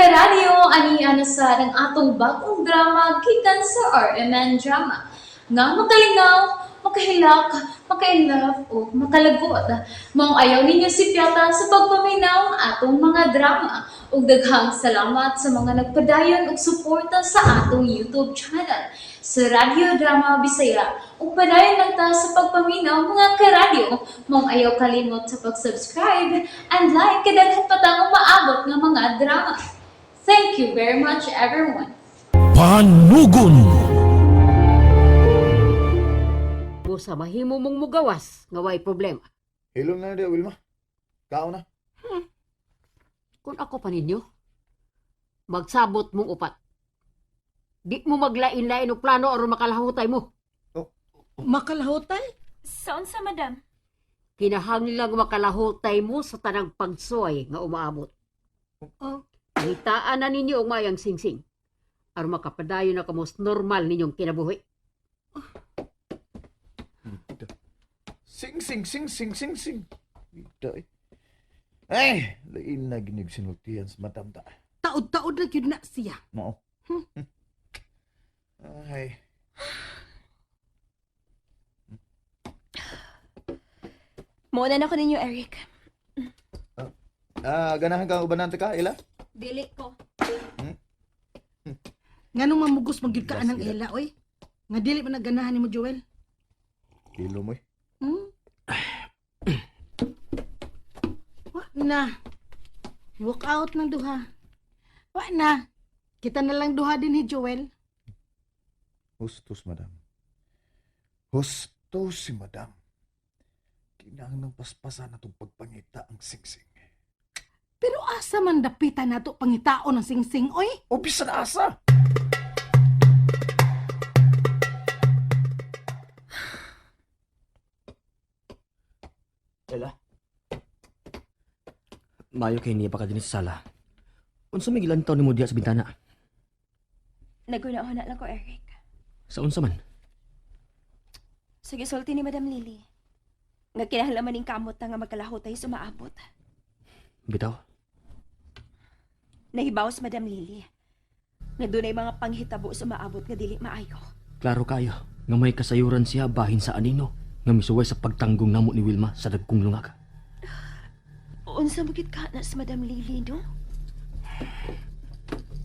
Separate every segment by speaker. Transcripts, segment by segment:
Speaker 1: Karadyo, ani na sa ang atong bagong drama gikan sa RMN Drama nga makalingaw, makahilak, maka-inlove o makalagot. Maong ayaw ninyo sipyata sa pagpaminaw ang atong mga drama. Ug daghang salamat sa mga nagpadayon og suporta sa atong YouTube channel sa Radyo Drama Bisaya. Ug padayon lang ta sa pagpaminaw, mga karadyo. Maong ayaw kalimot sa pag-subscribe and like kay daghan pa tang umaabot nga mga drama. Thank you very much, everyone.
Speaker 2: Panugon.
Speaker 3: Busa mahimo mong mugawas nga way problema.
Speaker 4: Hilom na na, Wilma. Kao na.
Speaker 3: Kung ako pa ninyo, magsabot mong upat. Di mo maglain-lain og plano aron makalahutay mo.
Speaker 5: Makalahutay?
Speaker 6: Saan sa madam?
Speaker 3: Kinahanglang makalahutay mo sa tanang pagsuway nga umaabot.
Speaker 5: Oh.
Speaker 3: Pangitaan na ninyo ang mayang singsing aron makapadayon na kamos normal ninyong kinabuhi.
Speaker 4: Sing, sing, sing, sing, sing, sing. Ito eh. Ay, lain na ginig sinultihan sa madam ta.
Speaker 5: Taod-taod na gyud na siya.
Speaker 4: Mao. Ay.
Speaker 6: Muna na ko ninyo, Eric.
Speaker 4: Ah, ganahan kang ubanan ta ka, Ila?
Speaker 6: Dili ko.
Speaker 5: Nganong mamugos man gyud ka
Speaker 4: Yes,
Speaker 5: anang
Speaker 4: ila.
Speaker 5: Ella oy? Nga dili man naganahan nimo, Joel.
Speaker 4: Hilom eh.
Speaker 5: Wa na. Walk out ng duha. Wa na. Kita na lang duha din ni Joel.
Speaker 4: Hustos, madam. Husto si madam. Kinahanglang paspasan na itong pagpangita ang singsing.
Speaker 5: Pero asa man dapitan nato pangitaon ang singsing oy?
Speaker 4: O bisan asa!
Speaker 7: Ella? Mayo kay niya pa ka din sa sala. Unsa may gilantaw nimo diha sa bintana?
Speaker 6: Naguna-huna lang ko, Eric.
Speaker 7: Sa unsa man?
Speaker 6: Sige, sulti ni Madam Lily. Nga kinahanglan man ning kamot na nga magkalahutay sa umaabot.
Speaker 7: Bitaw.
Speaker 6: Nahibaw sa Madam Lily nga dunay mga panghitabo sa umaabot nga dili maayo.
Speaker 7: Klaro kayo nga may kasayuran siya bahin sa anino nga misuway sa pagtanggong namo ni Wilma sa dagkong lungag.
Speaker 6: Unsa mo gid ka na sa Madam Lily, no?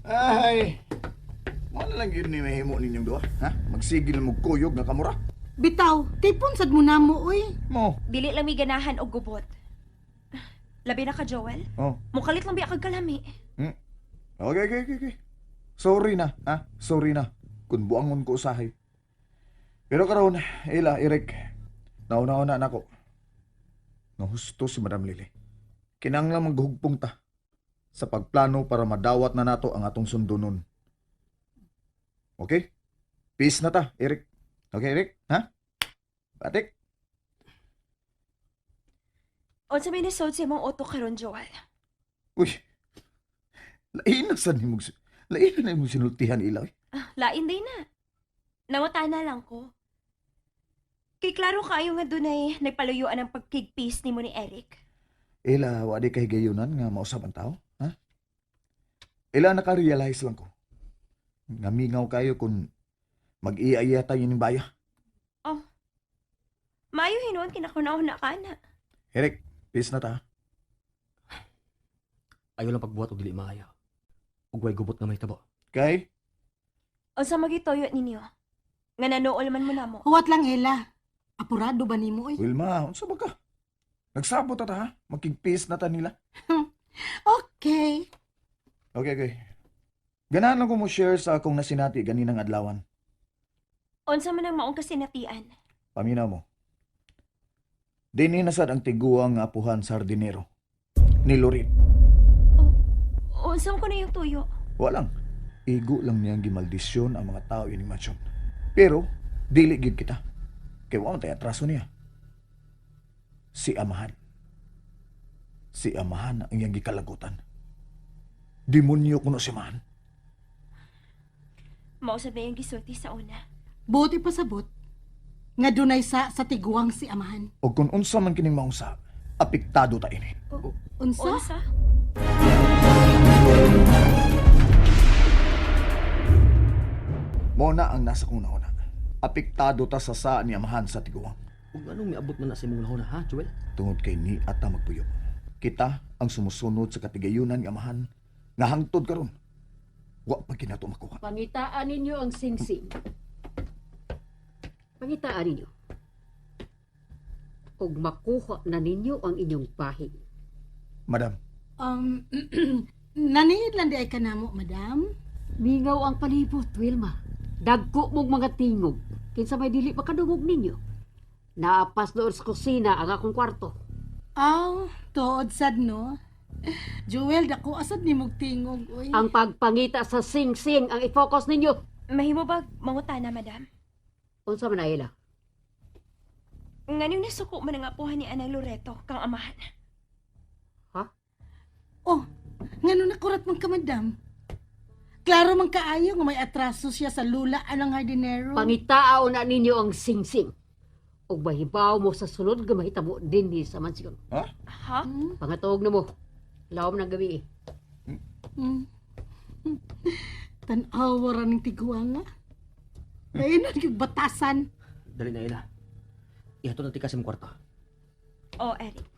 Speaker 4: Ay! Mo na lang yun ni mahimo ninyong duha, ha? Magsigil mo kuyog nga kamura.
Speaker 5: Bitaw, tipon sad mo namo oy.
Speaker 4: Mo.
Speaker 6: Dili lang mi ganahan og gubot. Labi na ka, Joel.
Speaker 4: Oh.
Speaker 6: Mukalit lang biya kag kalami.
Speaker 4: Okay. Sorry na, ha? Sorry na. Kung buangon ko usahay. Pero karon, Ila, Eric, nauna-una nako. Nahusto si Madam Lily. Kinanglang maghugpong ta sa pagplano para madawat na nato ang atong sundunon. Okay? Peace na ta, Eric. Okay, Eric? Ha? Batik?
Speaker 6: Unsa may nisod sa imong auto karon, Joel?
Speaker 4: Uy. Lain na sad nimong lain na nimong sinultihan, Ila, oy.
Speaker 6: Ah, lain day na. Nangutana lang ko. Kay klaro kaayo nga dunay nagpaluyuan ang pagkigpis nimo ni Eric.
Speaker 4: Ila, wa di kay gayunan nga mausap ang tao, ha? Ila, naka-realize lang ko. Nga mingaw kayo kung mag-iaya tayo ng baya.
Speaker 6: Oh. Maayo hinuon kinakuna-una ka na.
Speaker 4: Eric, peace na ta.
Speaker 7: Ayo lang pagbuhat og dili maayo. Ug way gubot nga mahitabo.
Speaker 4: Kay?
Speaker 6: Unsa magituyo ninyo? Nga nanuol man mo namo.
Speaker 5: Huwat lang, Ella. Apurado ba nimo oy?
Speaker 4: Wilma, unsa ba ka? Nagsabot ta ta, ha? Magkig-peace na ta nila.
Speaker 5: Okay.
Speaker 4: Okay. Ganahan lang ko mo share sa akong nasinati ganinang adlawan.
Speaker 6: Unsa man ang maong kasinatian?
Speaker 4: Paminaw mo. Dini na sad ang tiguang nga apuhan sa hardinero. Ni Lorit.
Speaker 6: Unsa man ko na yung tuyo?
Speaker 4: Walang. Igo lang niyang gimaldisyon ang mga tao ining mansyon. Pero, dili gid kita. Kay wa man tay atraso niya. Si Amahan. Si Amahan ang iyang gikalagutan. Demonyo kuno si Amahan.
Speaker 6: Mao sad na yung gisulti sa una.
Speaker 5: Buti pa sabot nga dunay sa tiguang si amahan.
Speaker 4: O kung unsa man kining maong sa, apektado ta ini.
Speaker 5: Unsa?
Speaker 6: Unsa?
Speaker 4: Mao na ang nasa kong nauna. Apektado ta sa saa ni amahan sa tiguang.
Speaker 7: Ug anong miabot man na sa imong nahuna ha, Joel?
Speaker 4: Tungod kay ni ata magpuyo. Kita ang sumusunod sa katigayunan ni amahan nga hangtod karon. Wa pa kinato makuha.
Speaker 3: Pangitaan ninyo ang singsing. Pangitaan ninyo. Ug makuha na ninyo ang inyong bahing.
Speaker 4: Madam,
Speaker 5: Naniid lang di ay kanamo, madam.
Speaker 3: Mingaw ang palibot, Wilma. Dagko mong mga tingog. Kinsa may dili makadungog ninyo. Naapas doon sa kusina ang akong kwarto.
Speaker 5: Aw, tuod sad no. Joel, dako asad ni mog tingog oy.
Speaker 3: Ang pagpangita sa singsing ang i-focus ninyo.
Speaker 6: Mahimo ba mangutana, madam?
Speaker 3: Unsa man ay ila?
Speaker 6: Nganong nasuko man ang apuhan ni Anang Loreto kang amahan?
Speaker 5: Oh, ngano nakurat man ka, madam? Klaro man kaayo nga may atraso siya sa lula anang hardinero.
Speaker 3: Pangitao na ninyo ang singsing. Ug mahibaw mo sa sulod nga mahitabo dinhi sa mansyon.
Speaker 4: ha?
Speaker 6: Ha?
Speaker 3: Pangatuog na mo. Lawom ng gabi eh.
Speaker 5: Tan-awa ra ning tiguang nga. Kainan yung batasan.
Speaker 7: Dali na ila. Ihatod na tika sa imong kwarto.
Speaker 6: Oh, Eric.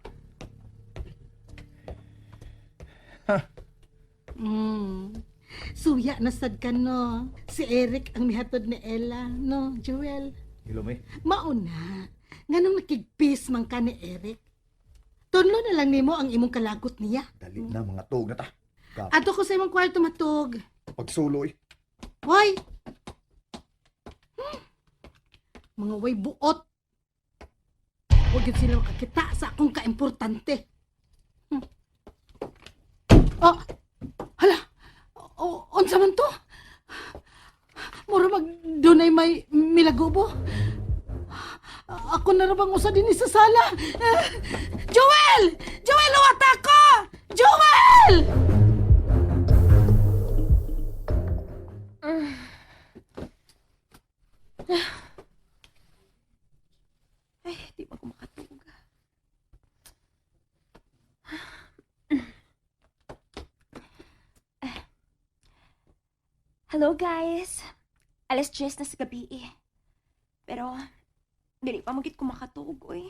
Speaker 5: Suya na sad ka no. Si Eric ang mihatod ni Ella, no, Joel.
Speaker 4: Hilom eh.
Speaker 5: Mauna, nganong nakigpis man ka ni Eric? Tunlo na lang nimo ang imong kalagot niya.
Speaker 4: Dali na mga tuog na ta. Ka
Speaker 5: Ato ko sa imong kwarto matug.
Speaker 4: pagsulo eh.
Speaker 5: Hoy! Mga way buot. Huwag yun sila makakita sa akong kaimportante. Oh! Hala! O, unsa man to? Mura mag dunay may milagubo. Ako na ra bang usa din sa sala? Joel! Joel, luwata ko! Joel!
Speaker 6: Ay, di man ko makatulog. Hello, guys. Alas 10 na sa gabi eh. Pero, dili pa magit ko makatulog, oy.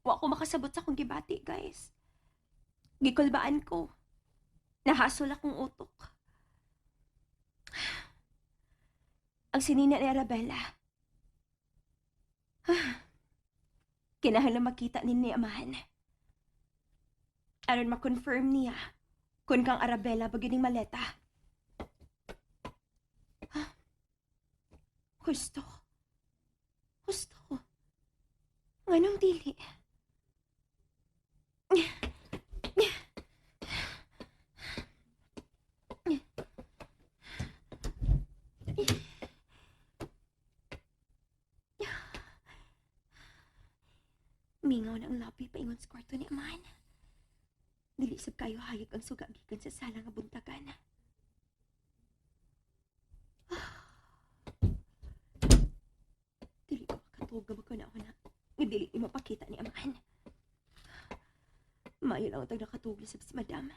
Speaker 6: Wa ko makasabot sa akong gibati, guys. Gikulbaan ko. Nahasol akong utok. Ang sinina ni Arabella. Kinahanglan makita ni amahan. Aron ma-confirm niya kung kang Arabella ba gyud ning maleta. Gusto. Gusto. Nganong dili? Mingaw na ang labi paingon sa kwarto ni Aman. Dili sab kayo hayag ang suga gikan sa sala nga buntagan. Dili ko makatuog nga magkuna-una. Nga dili ni mapakita ni Aman. Maayo lang ang tag nakatuog sab si Madam.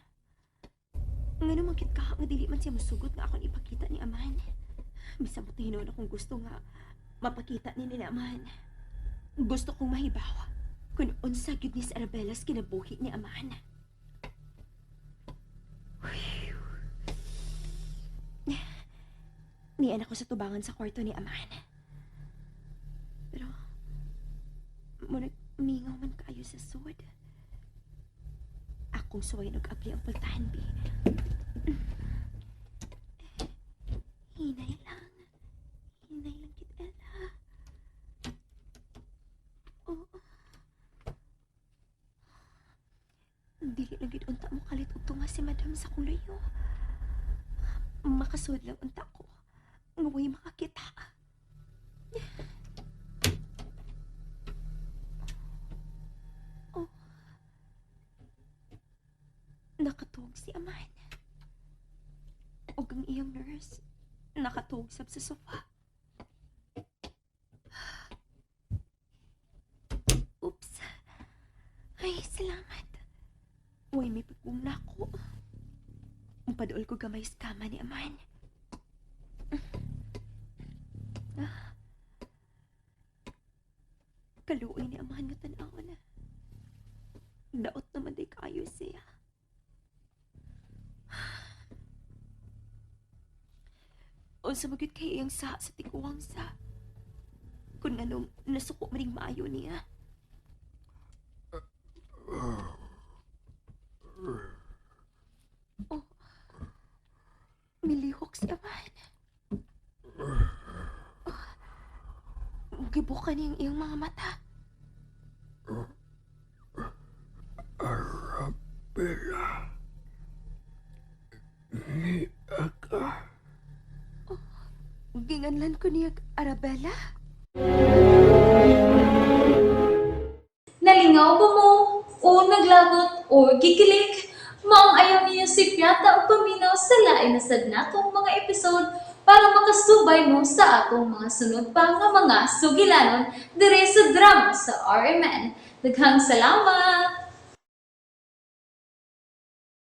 Speaker 6: Ngano man kit ka nga dili man siya musugot nga akon ipakita ni Aman. Bisan mo't hinuon akong gusto nga mapakita ni nila Aman. Gusto kong mahibaw kung unsa gyud ni sa Arabella's kinabuhi ni Aman. Niyan ako sa tubangan sa kwarto ni Aman. Pero, muna mingaw man kaayo sa sud. Akong suway nag-abli ang pultahan, bi. Hinay lang. Hinay lang kit, Ella. Oo. Dili lang gid unta mo kalit og tunga si Madam sa akong layo. Makasud lang unta ko. Nga way makakita. Oh. Nakatuog si Aman. Ug ang iyang nurse nakatuog sab sa sofa. Oops. Ay, salamat. Uy, may pagkong na ako. Mupadol ko gamay sa kama ni Aman. Unsa magyud kay iyang sa sa tiguang sa. Kung anong nasuko maning maayo niya. Oh. Milihok si Aman. Oh. Gibuka niyang iyang mga mata.
Speaker 8: Arabella. Ni ka.
Speaker 6: Ginganlan ko niya Arabella.
Speaker 1: Nalingaw ba mo? O naglagot o gikilig? Maong ayaw niyo si Piata o paminaw sa lain na sad natong mga episode para makasubay mo sa atong mga sunod pa nga mga sugilanon dire sa drama sa RMN. Daghang salamat!